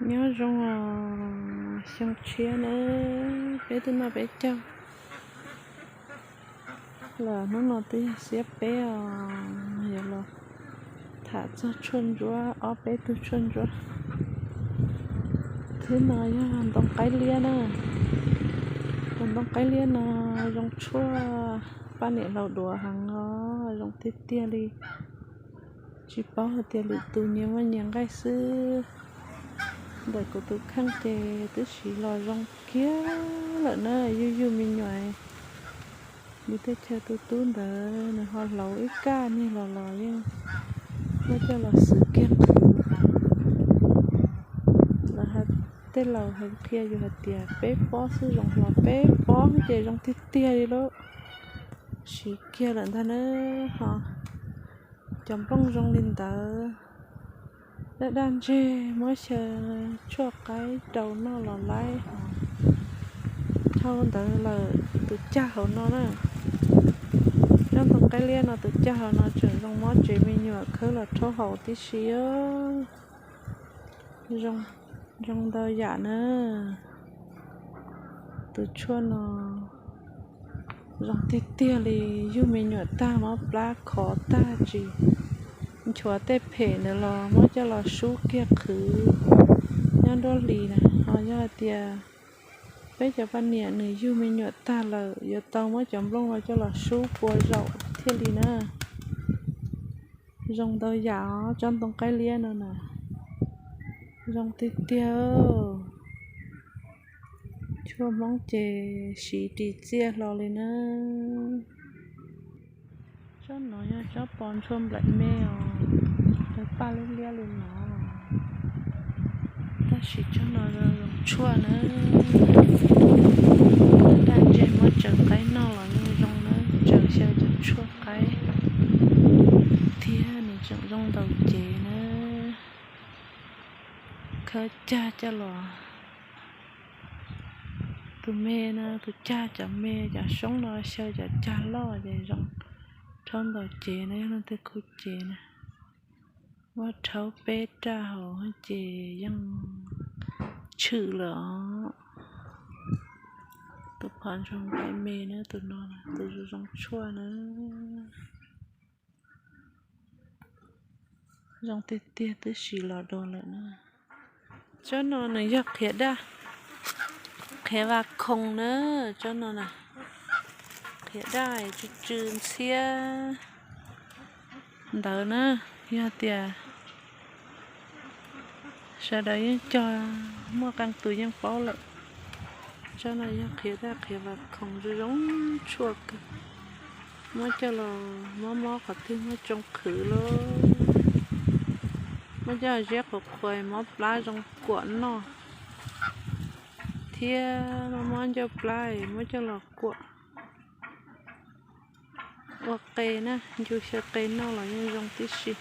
Nyob zoo os, xyoo tshiab na, peb twb noj peb caug lawm, hnub no twb yog xiab peb os, yuav los tham txog tshuaj ntsuab, ob peb tug tshuaj ntsuab. Thib no yog ntoo qaib liab na, tus ntoo qaib liab no zoo tshuaj, poj niam laus duav heev os, zoo tiag tiag li. Tsis paub hais tias lwm tus nyias muaj nyias nqaij xwb, ntawm kuv tus kheej ces twb siv los zoo kiag lawm na, yug yug me nyuam. Nws tej chaw tu tub ntawd nws ho hlauv ib kaj niag los los yeej muab coj los xwm kiag qhwv. Lawv hais, tej laus hais qhia yus hais tias peb pob xwb zoo hlo, peb pob ces zoo tiag tiag li lauj. Siv kiag lawm ntag na, ho cov nplooj zoo li ntawd, daj daj ntseg, muab xyaw tshuaj qaib rau noj los laib. Dhau ntawd lawm tus cag hauv no na, tsob ntoo qaib liab no tus cag hauv no tseem zoo mob tsev me nyuam khawb los rhaub haus tib si. Zoo ntau yam na, tus tshuaj no zoo tiag tiag li, yug me nyuam tag mob plab khov tag tsis nchuav tej phem ntawd los muab coj los sub kiag qhwv nyob nruab hlis na. Ho yog hais tias peb cov poj niam nws yug me nyuam tag lawm yuav tau muab cov nplooj no coj los sub pua zaum thiaj li na. Zoo ntau yam os, tsob ntoo qaib liab no na, zoo tiag tiag. Tshuaj Hmoob ces siv ris txiaj hlo li na. Tsob no yog tsob pos ntshua nplaim me os, paj liab liab li no. Tab sis tsob no zoo tshuaj na, daj ntseg muab tsaws qaib noj los yeej zoo na, tsaws xyaw cov tshuaj qaib thiab nws tseem zoo ntaus cev na. Khawb cag coj los, tus me na, tus cag cov me, cov soob no xyaw cov cag loj ces zoo rhaub ntaus cev na, yog leej twg khub cev na. Muab rhaub peb raj hauv ces yeej tshwm lawm os. Tus phom ntshua nplaim me na, tus no tus zoo tshuaj na. Zoo tiag tiag, twb sim los dua lawm na. Tsob no nws yog qhiav daj, qhiav vas khoom na. Tsob no na, qhiav daj tsw tsw ntxhiab ntawd na. Yog tias sawv daws yeej cog, muaj qee tus yeej paub lawm. Tsob no yog qhiav daj qhiav vas khoom zoo zoo tshuaj kawg. Muab coj los mob mob qhov twg muab tsoo qhwv lauj. Muab coj ziab qhuav qhuas mob plab zoo kuam noj, thiab mob mob ncauj plab muab coj los kuam ua qe na, ncu xyaw qe noj los yeej zoo tib si.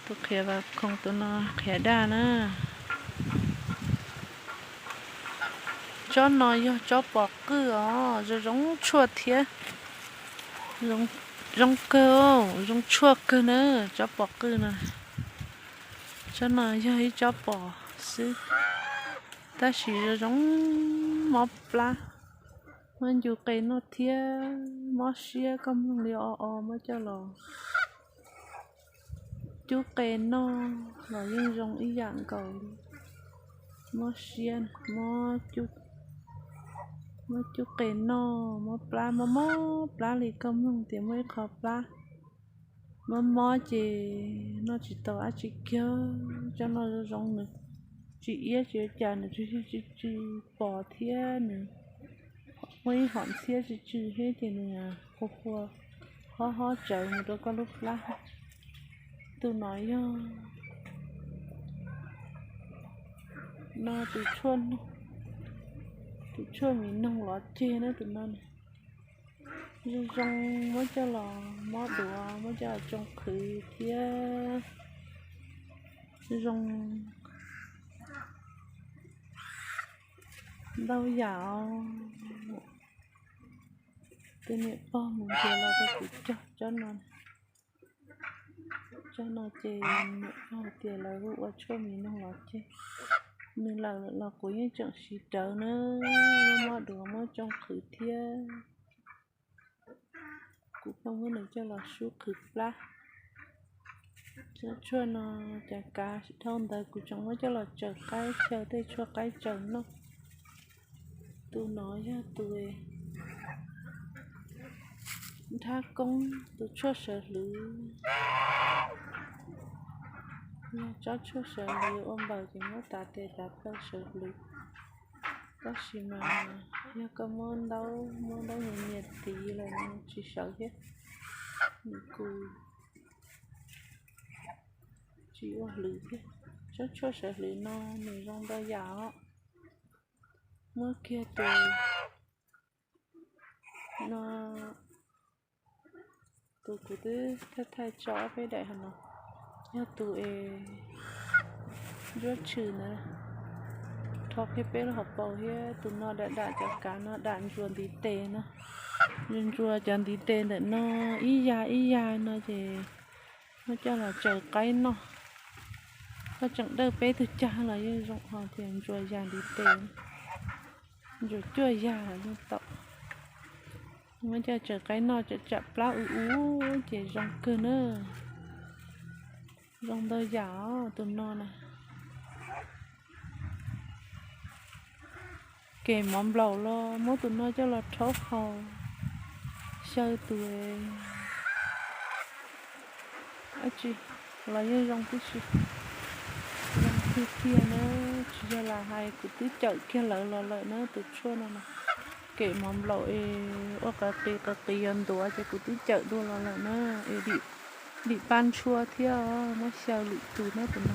Tus qhiav vas khoom tus no qhiav daj na. Tsob no yog tsob pos qwj os, zoo zoo tshuaj thiab. Zoo kawg, zoo tshuaj kawg na, tsob pos qwj na. Tsob no yog ib tsob pos xwb, tab sis zoo zoo mob plab, muab ncu qe noj thiab. Mob siab koj mloog li o o muab coj los cub qe noj los yeej zoo ib yam nkaus li. Mob siab, mob cub qe noj, mob plab, mob mob plab li koj mloog tias muaj ib qho plab mob mob ces noj tsis tau dab tsi kiag. Tsob no zoo zoo nws tsis iab tsis ua cas, nws tsuas yog tsw tsw pos thiab nws muaj ib hom ntxhiab tsw tsw thiab ces nws qhuas qhuas hob hob tsawv mus rau koj lub plab. Tus no yog, no tus tshuaj, tus tshuaj mi noog lov ceg na tus no. Zoo zoo muab coj los mob duav, muab coj los tsoo qhwv thiab. Zoo ntau yam os. Tus niam pog mus nrhiav los rau kuv cog tsob no. Cov no ces niam hais tias lawv hu ua tshuaj mis noog los ces nws lawm los kuv yeej tseem siv rawv na, muab duav muab tsoo qhwv thiab. Kuv pheej muab nws coj los sub qhwv plab. Cov tshuaj no, cov kav dhau ntawd kuv tseem muab coj los tsaws qaib xyaw tej tshuaj qaib tsaws noj. Tus no yog tus nrhab koob, tus tshuaj sawv hlwv, yog tsob tshuaj sawv hlwv ua npaws ces muab tav tes tav taw sawv hlwv. Tab sis mas yog koj muab ntaub, muab ntaub nyias nyias tiv los nws tsis sawv thiab, nws kuj tsis ua hlwv thiab. Tsob tshuaj sawv hlwv no nws zoo ntau yam os. Muab kiag tus no, tus kuv twb thaij thaij tso ob peb daim hauv no, yog tus es ntsuab tshwm ntawd, rho kiag peb lub hauv paus thiab. Tus no dam dam cov kav no dam ntsuas ntiv tes no, ntsuas cov ntiv tes ntawm no ib yas ib yas no ces muab coj los tsaws qaib noj. Koj tseem dawj peb tug cag los yeej zoo, ho tias ntsuas yas ntiv tes, ntsuas cuaj yas los yeej tau. Muab coj tsaws qaib noj, tsam tsam plab ub ub ces zoo kawg na. Zoo ntau yam os tus no na. Kem mov nplaum los muab tus no coj los rhaub haus, xyaw tus dab tsi los yeej zoo tib si. Zoo tiag tiag na, tsis yog lam hais, kuv twb cawm kiag lawv los lawm na tus tshuaj no na. Kem mov nplaum es ua qas qis qas qis yuav ntuav ces kuv twb cawm dua los lawm na. Es dim pab ntshua thiab, muab xyaw lwm tus na tus no.